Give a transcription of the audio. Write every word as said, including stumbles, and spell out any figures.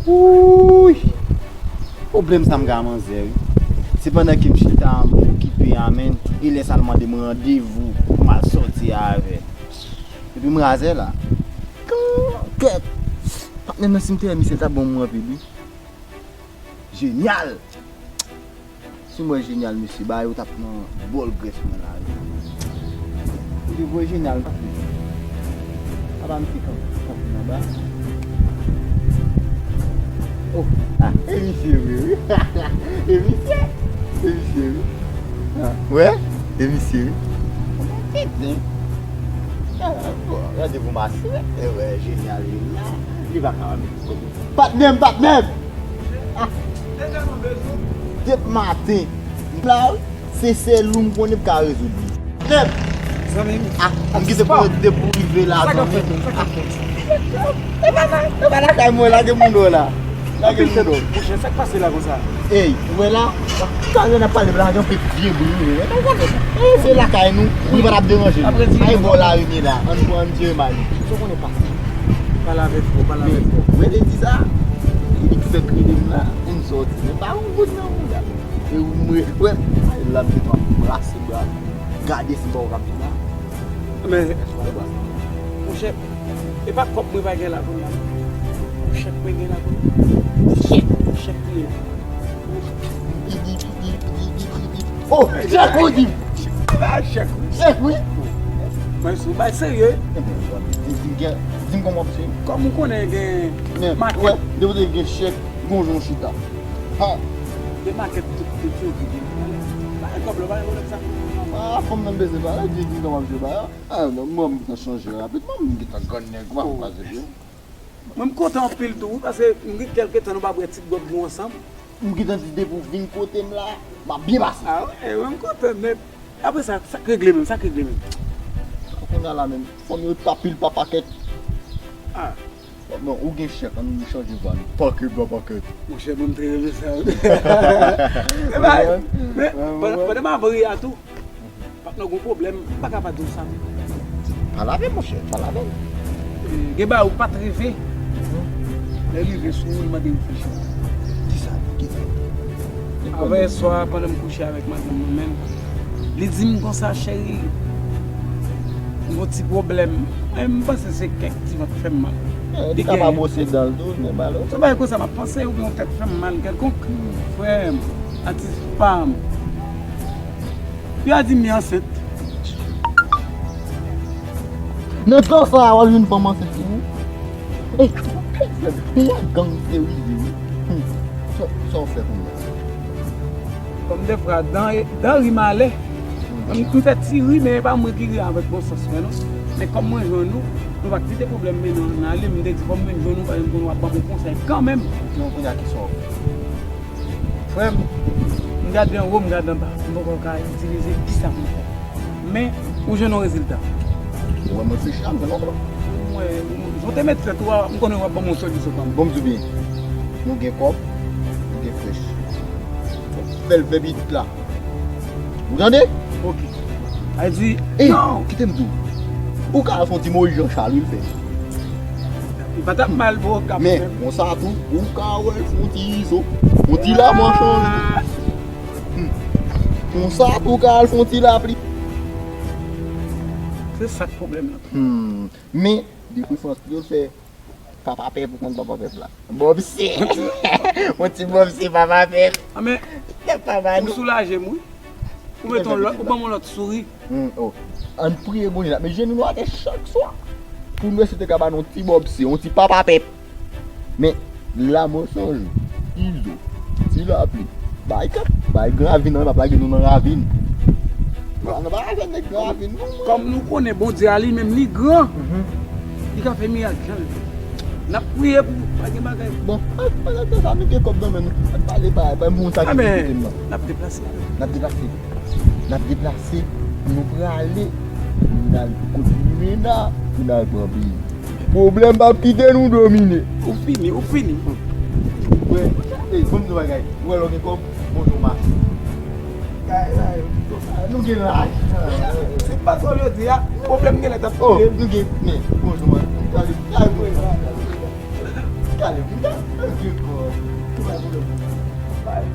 Wouy! Pwoblèm sa m gen a manzè wi. Se pandan ke m chita, m okipe a menm, e lè sa l mande m randevou pou m al sòti avè l. Epi m razè la. Kèt! Patnè m nan simetyè, misye ta bon mwen anpil wi. Jenyal! Si m wè Jenyal, mesye, ba yo t ap nan bòl grès mwen la wi. Ou te voye Jenyal, pa fè. Apa misye kanpe, kanpe anba. Oh, ah, e misye vre wi. E misye. E misye wi. Ah, wè, e misye wi. Tenten. Ah, bon, gade pou mache. E wè, Jenyal li la. Li pa ka wè m. Patnè m, patnè m! Ah. Depi maten. La, se sèl ou m konnen k ka rezoud li. Patnè m! Zanmi m. Ah, m kite pran de pou rive la, zanmi. Sa k ap fèt? Sa k ap fèt? E pa la, e pa lakay mwen, lage moun dò la. Lage moun dò. Monchè, sa k pase la konsa? Ey, ou wè la? Talè n ap pale la, gen anpil vye bri wi. E, se lakay nou, nou pa t ap deranje nou. Ay bò lari m ye la, ann pran, ann jere mal. Sa w konnen pase? Pale avèk fò, pale avèk fò. Men, wè lè di sa, li fèk rele m la, m sòti. Men pa yon goud nan mouda. E ou mwen, wè, ay la m te pran brase bra. Gade si pa w ka vin la. Men, monchè, e pa kòb mwen pa gen la kounye a. Yon chèk mwen gen la kounye a. Chèk, yon chèk mwen gen la. Oh, chèk ou di m? Ba chèk wi. Chèk wi. Mwen sou bay serye. Di m gen, di m kòman w ap fè. Kòm ou konnen gen makèt. Depi w gen chèk, gon jan w chita. Ha. Gen makèt tout, tout yo ki gen. Ba kòb la, ba kòb sa. Ah, fanm nan bezwen pale, di, di kòman w ap fè ba. Ah, non, mwen, m gentan chanje rapidman, m gentan grann nèg, m ap kwaze byen. Mwen, m kontan anpil tou, wi, paske m gen kèlke tan nou pa bwè ti gwòg nou ansanm. M gentan di depi w vin kote m la, m ap byen pase. Ah, wi, mwen, m kontan nèt. Apre sa, sa k regle menm, sa k regle menm? Kounye a la menm, fanm yo pa pil pa pakèt. Ah. Bon, ou gen chèk, ann chanje vwa nou. Pakèt pa pakèt. Monchè, mwen, m te renmen sa, wi. E bay, men, pandan, pandan m ap ri a tou, Patnè, gon pwoblèm, m pa ka pa di w sa tou. Pale avè m, monchè, pale avè m. E, gen bagay ou pa t reve. Lè l rive sou ou, li mande reflechi. Kisa? Kisa? Avè yè swa, pandan m kouche avèk madanm mwen menm, li di m konsa, cheri, m gon ti pwoblèm. Men m panse se kèk ti vant fè m mal. Li ka pa bwose dan l tou, men malere. Se bagay konsa m ap panse, oubyen yon tèt fè m mal kèlkonk. Frè m, atis pa m. Yo a di m li ansent. Nan tan sa a, w al jwenn fanm ansent pou ou? Ey, peyi a gang serye, wi. Hmm. Sa, sa w fè kounye a? Kòm defwa, dan, dan ri malè. M, m fè ti ri, men e pa mwen ki ri avèk bon sans mwen, non. Men kòm mwen jwenn nou, nou pa t kite pwoblèm mennen n ale, m te di fò m vin jwenn nou, paske m konnen w ap ban m yon konsèy kanmenm. Kounye a, kisa w fè? Frè m, m gade anwo, m gade anba. M poko ka itilize kisa pou m fè. Men, ou jwenn yon rezilta. Ou wè m reflechi a, m jwenn yon plan. Mwen, jan w te met tèt ou a, m konnen w ap ban m yon solisyon kanmenm. Bon, m di w byen. Nou gen kòb, nou gen frèch. Fè l vèb it la. Ou tande? Ok. A di, ey, non, kite m di w. Ou ka al fè yon ti Moyiz Jan Chal, wi, l fè. Li pa t ap mal pou Okap menm. Men, konsa tou, ou ka wè l fè yon ti Izo, yon ti Laman chanje. Hmm. Konsa tou, ou ka al fè yon ti Lapli. Se sa k pwoblèm nan. Hmm. Men, de preferans, pou yo fè Papa Pèp, ou konn Papa Pèp la. Bob C. Yon ti Bob C, Papa Pèp. Ah, men, Pèp pa ba nou. Ou soulaje m, wi. Ou mete yon lòt, ou ban m yon lòt souri. Hmm, oh. Ann priye Bondye la. Men jenou nou atè chak swa. Pou nou eseye te ka ba nou yon ti Bob C, yon ti Papa Pèp. Men, Laman chanje. Izo. Ti Lapli. Bay kèt. Bay gran ravin nan, m ap lage nou nan ravin. Bon, nou pa ka fè nèg gran ravin, non, mwen. Kòm nou konnen Bondye a li menm, li gran. Mhm. Li ka fè mirak jan l vle. N ap priye pou ou, pa gen bagay. Bon, pandan tan sa, nou gen kòb nan men nou. Ann pale, bay, bay moun sa ki vin kote m nan. N ap deplase. N ap deplase. N ap deplase. Nou prale. Nou al kote Limena. Nou al pran peyi. Pwoblèm p ap kite nou domine. Ou fini, ou fini. Wè, ey, ban m di w bagay. Ou wè lè w gen kòb, bonjou mache. Kay la, nou gen laj. Se pa sa w yo di a, pwoblèm gen lè t ap kite. Oh, nou gen, men, bonjou mache. Gade, gade, gade, gade, gade, gade. Bay.